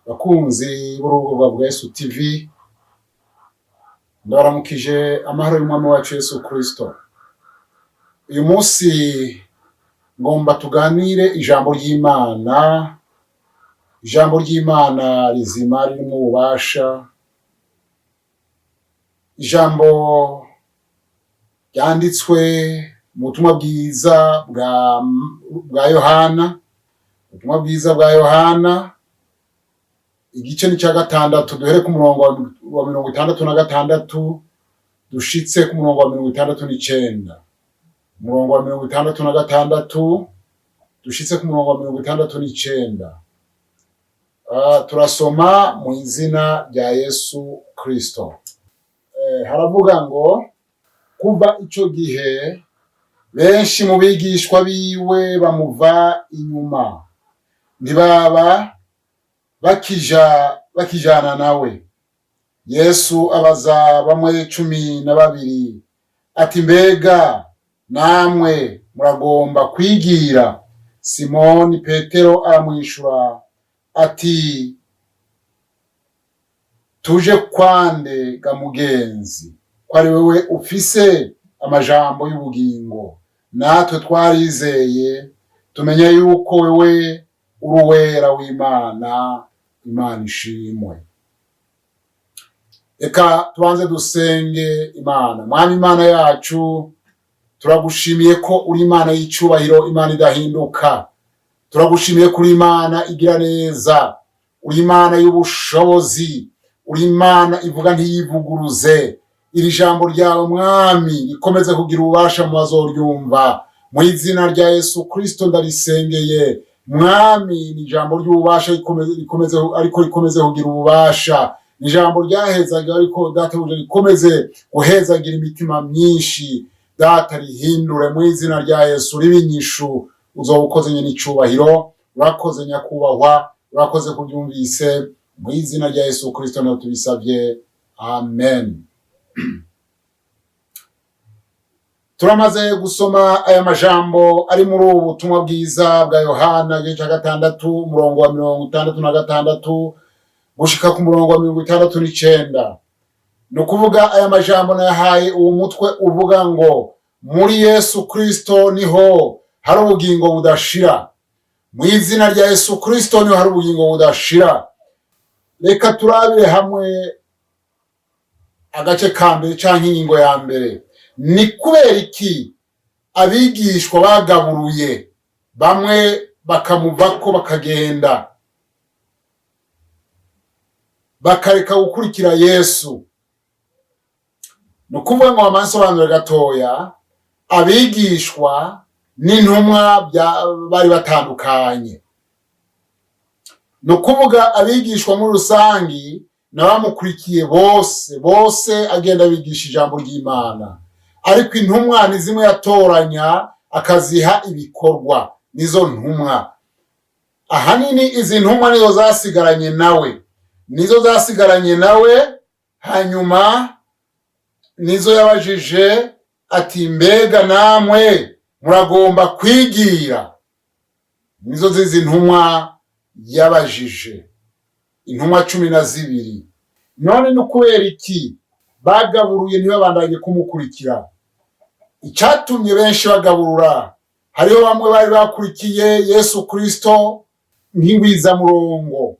Bakunzi b'urubuga rwa Yesu TV, ndabaramukije amahoro y'Umwami wacu Yesu Kristo. Uyu munsi ngomba tuganire ijambo ry'Imana, ijambo ry'Imana rizima ririmo ububasha, ijambo ryanditswe mu butumwa bwiza bwa Yohana, ubutumwa bwiza bwa Yohana igice ni cya gatandatu, duhere ku murongo wa 66 dushitse ku murongo wa 69. Umurongo wa 66 dushitse ku murongo wa 69. Turasoma mu izina rya Yesu Kristo. Haravuga ngo: "Kuva ico gihe benshi mu bigishwa biwe bamuva inyuma, ntibaba bakijana nawe. Yesu abaza bamwe 12 ati: 'Mbega namwe muragomba kwigira?' Simoni Petero aramwishura ati: 'Tuje kwande ga mugenzi, ko ari wewe ufise amajambo y'ubugingo? Natwe twarizeye, tumenya yuko wewe uri Uwera w'Imana.' Imana ishimwe." Reka tubanze dusenge Imana. Mwami Imana yacu, turagushimiye ko uri Imana y'icubahiro, Imana idahinduka. Turagushimiye ko uri Imana igira neza, uri Imana y'ubushobozi, uri Imana ivuga ntiyivuguruze. Iri jambo ryawe, Mwami, rikomeze kugira ububasha mu bazoryumva. Mu izina rya Yesu Kristo ndarisengeye. Mwami, ni ijambo ry'ububasha, rikomeze, ariko rikomeze kugira ububasha. Ni ijambo ryahezaga, ariko Databuja, rikomeze guhezagira imitima myinshi. Data, rihindure mu izina rya Yesu, ribe inyishu. Uzoba ukoze nyine icubahiro. Urakoze Nyakubahwa, urakoze kubyumvise. Mu izina rya Yesu Kristo niho tubisabye, amen. Turamaze gusoma aya majambo ari muri ubu butumwa bwiza bwa Yohana, igice cya gatandatu, umurongo wa 66 gushika ku murongo wa 69. Ni ukuvuga aya majambo nayahaye uwo mutwe uvuga ngo: "Muri Yesu Kristo niho hari ubugingo budashira." Mu izina rya Yesu Kristo niho hari ubugingo budashira. Reka turabire hamwe agace ka mbere canke ingingo ya mbere. Ni kubera iki abigishwa bagaburuye, bamwe bakamuvako, bakagenda, bakareka gukurikira Yesu? Ni ukuvuga ngo bamansobanure gatoya, abigishwa n'intumwa bari batandukanye. Ni ukuvuga abigishwa muri rusangi n'abamukurikiye bose bose, agenda abigisha ijambo ry'Imana. Ariko intumwa ni zimwe yatoranya akaziha ibikorwa, nizo ntumwa. Ahanini izi ntumwa nizo zasigaranye nawe, nizo zasigaranye nawe. Hanyuma nizo yabajije ati: "Mbega namwe muragomba kwigira?" Nizo zizi ntumwa yabajije, intumwa 12. None ni ukubera iki bagaburuye, ntibabandanye kumukurikira? Icyatumye benshi bagaburura, hariho bamwe bari bakurikiye Yesu Kristo nk'ingwizamurongo,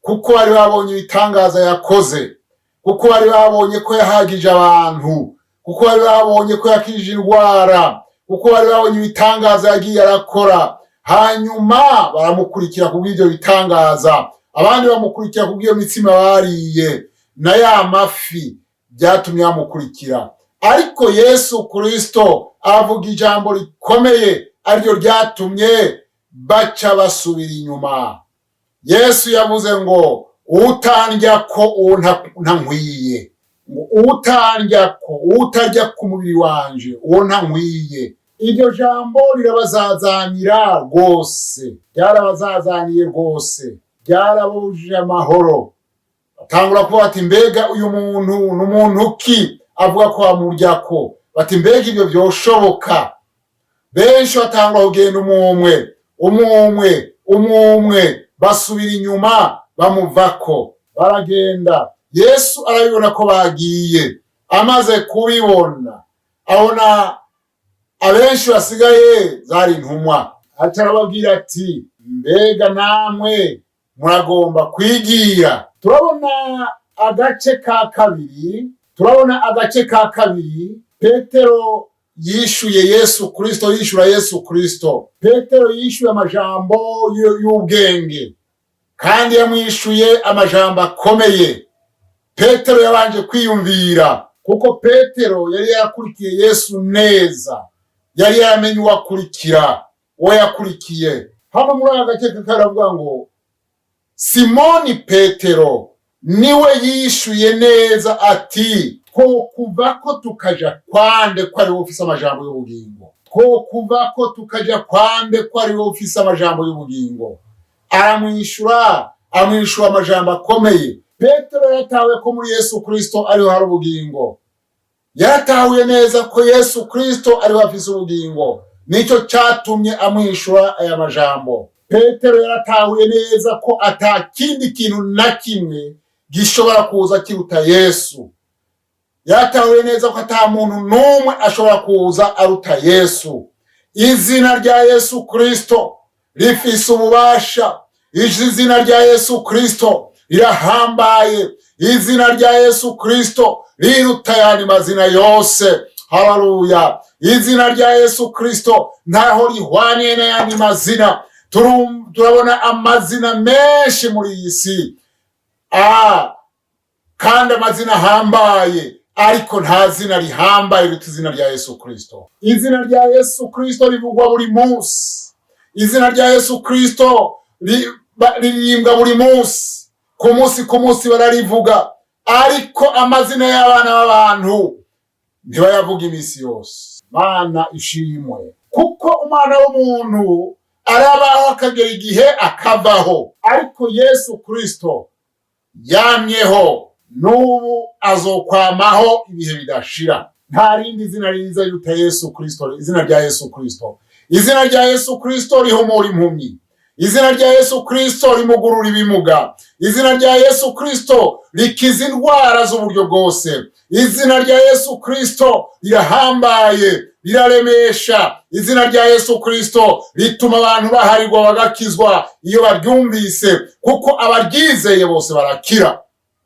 kuko bari babonye ibitangaza yakoze, kuko bari babonye ko yahagije abantu, kuko bari babonye ko yakijije indwara, kuko bari babonye ibitangaza yagiye arakora. Hanyuma baramukurikira kubw'ibyo bitangaza, abandi bamukurikira kubw'iyo mitsima bariye na ya mafi, byatumye bamukurikira. Ariko Yesu Kristo avuga ijambo rikomeye, ariryo ryatumye baca basubira inyuma. Yesu yavuze ngo: "Utandya ko uwo ntankwiye." Ngo: "Utandya ko, utarya ku mubiri wanje, uwo ntankwiye." Iryo jambo rirabazazanira rwose, ryarabazazaniye rwose, ryarabujije amahoro. Batangura kuvuga bati: "Mbega uyu muntu ni umuntu ki avuga ko amuryako?" Bati: "Mbega ibyo byoshoboka?" Benshi batangura kugenda umwe umwe, umwe umwe, umwe, Basubira inyuma, bamuvako, baragenda. Yesu arabibona ko bagiye. Amaze kubibona, abona abenshi basigaye zari intumwa, aca arababwira ati: "Mbega namwe muragomba kwigira?" Turabona agace ka kabiri, turabona agace ka kabiri. Petero yishuye Yesu Kristo, yishura Yesu Kristo. Petero yishuye amajambo y'ubwenge, kandi yamwishuye amajambo akomeye. Petero yabanje kwiyumvira, kuko Petero yari yarakurikiye Yesu neza, yari yaramenye uwakurikira, uwo yakurikiye. Hano muri aka gace karavuga ngo Simoni Petero niwe yishuye neza ati: "Twokuva ko tukaja kwande, ko ari wowe ufise amajambo y'ubugingo? Twokuva ko tukaja kwande, ko ari wowe ufise amajambo y'ubugingo?" Aramwishura, amwishura amajambo akomeye. Petero yaratahuye ko muri Yesu Kristo ariho hari ubugingo. Yaratahuye neza ko Yesu Kristo ariho afise ubugingo. Nicyo cyatumye amwishura aya majambo. Petero yaratahuye neza ko ata kindi kintu na kimwe gishobora kuza kiruta Yesu. Yaratahuye neza ko ata muntu n'umwe ashobora kuza aruta Yesu. Izina rya Yesu Kristo rifise ububasha. Izina rya Yesu Kristo rirahambaye. Izina rya Yesu Kristo riruta ayandi mazina yose. Haleluya! Izina rya Yesu Kristo ntaho rihwaniye n'ayandi mazina. Turabona amazina menshi muri iyi si, kandi amazina ahambaye, ariko nta zina rihambaye riruta izina rya Yesu Kristo. Izina rya Yesu Kristo rivugwa buri munsi. Izina rya Yesu Kristo riririmbwa buri munsi, ku munsi ku munsi bararivuga, ariko amazina y'abana b'abantu ntibayavuga iminsi yose. Mana ishimwe, kuko umwana w'umuntu arabaho akagera igihe akavaho, ariko Yesu Kristo yamyeho, n'ubu azokwamaho ibihe bidashira. Nta rindi zina riza riruta Yesu Kristo, izina rya Yesu Kristo. Izina rya Yesu Kristo rihumura impumyi. Izina rya Yesu Kristo rimugurura ibimuga. Izina rya Yesu Kristo rikiza indwara z'uburyo bwose. Izina rya Yesu Kristo rirahambaye, riraremesha. Izina rya Yesu Kristo rituma abantu baharirwa bagakizwa iyo baryumvise, kuko abaryizeye bose barakira.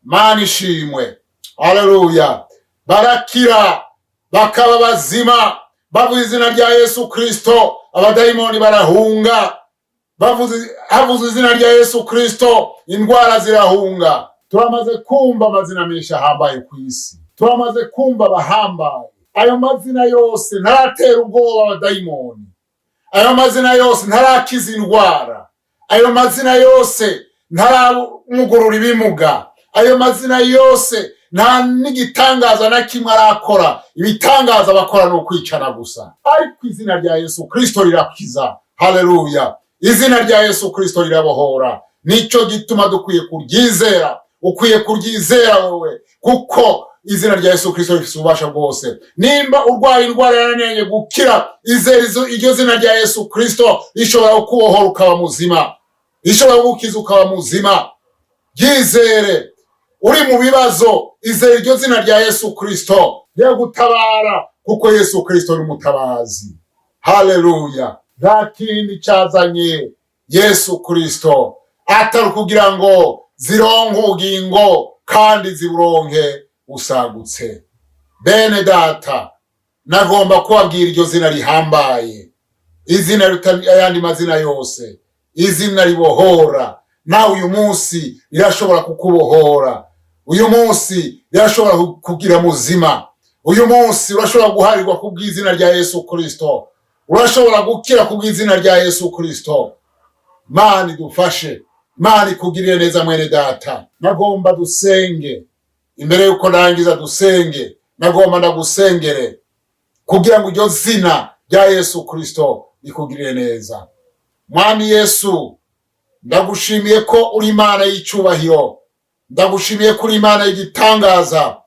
Mana ishimwe, haleluya! Barakira, bakaba bazima. Bavuze izina rya Yesu Kristo, abadayimoni barahunga. Bavuze, havuze izina rya Yesu Kristo, indwara zirahunga. Turamaze kumva amazina menshi ahambaye ku isi, turamaze kumva abahambaye. Ayo mazina yose ntaratera ubwoba abadayimoni, ayo mazina yose ntarakiza indwara, ayo mazina yose ntaramugurura ibimuga, ayo mazina yose nta n'igitangaza na kimwe arakora. Ibitangaza bakora ni ukwicana gusa. Ariko izina rya Yesu Kristo rirakiza. Haleluya! Izina rya Yesu Kristo rirabohora. Nicyo gituma dukwiye kuryizera. Ukwiye kuryizera wowe, kuko izina rya Yesu Kristo rifite ububasha bwose. Nimba urwaye indwara yananiranye gukira, izera iryo zina rya Yesu Kristo rishobora kukubohora ukaba muzima, rishobora kugukiza ukaba muzima. Ryizere. Uri mu bibazo, izere iryo zina rya Yesu Kristo gutabara, kuko Yesu Kristo ni umutabazi. Haleluya! Nta kindi cyazanye Yesu Kristo atari ukugira ngo zironke ubugingo, kandi ziburonke busagutse. Bene data, nagomba kubabwira iryo zina rihambaye, izina riruta ayandi mazina yose, izina ribohora. Nawe uyu munsi rirashobora kukubohora, uyu munsi rirashobora kugira muzima, uyu munsi urashobora guharirwa kubw'izina rya Yesu Kristo, urashobora gukira kubw'izina rya Yesu Kristo. Mana idufashe, Mana ikugirire neza, mwene data. Nagomba dusenge. Imbere yuko ndangiza, dusenge. Nagomba ndagusengere kugira ngo iryo zina rya Yesu Kristo rikugirire neza. Mwami Yesu, ndagushimiye ko uri Imana y'icyubahiro. Ndagushimiye ko uri Imana y'igitangaza,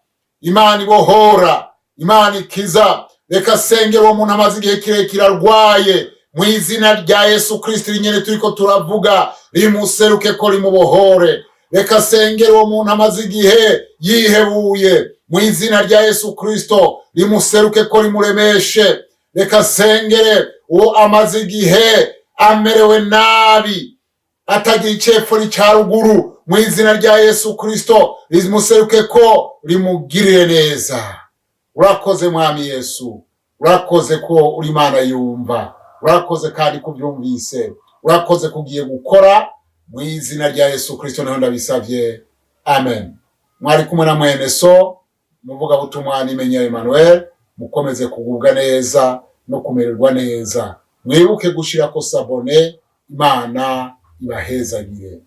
Imana ibohora, Imana ikiza. Reka sengera uwo muntu amaze igihe kirekire arwaye. Mu izina rya Yesu Kristo nyine turiko turavuga, rimuseruke ko rimubohore. Reka sengere uwo muntu amaze igihe yihebuye. Mu izina rya Yesu Kristo rimuseruke ko rimuremeshe. Reka sengere uwo amaze igihe amerewe nabi, atagira icepfo n'icya ruguru. Mu izina rya Yesu Kristo rimuseruke ko rimugirire neza. Urakoze, Mwami Yesu, urakoze ko uri Imana yumva. Urakoze kandi kubyumvise, urakoze kugiye gukora. Mu izina rya Yesu Kristo niho ndabisabye, amen. Mwari kumwe na mwene so muvugabutumwa Nimenya Emmanuel. Mukomeze kugubwa neza no kumererwa neza. Mwibuke gushirako s'abonner. Imana ibahezagire.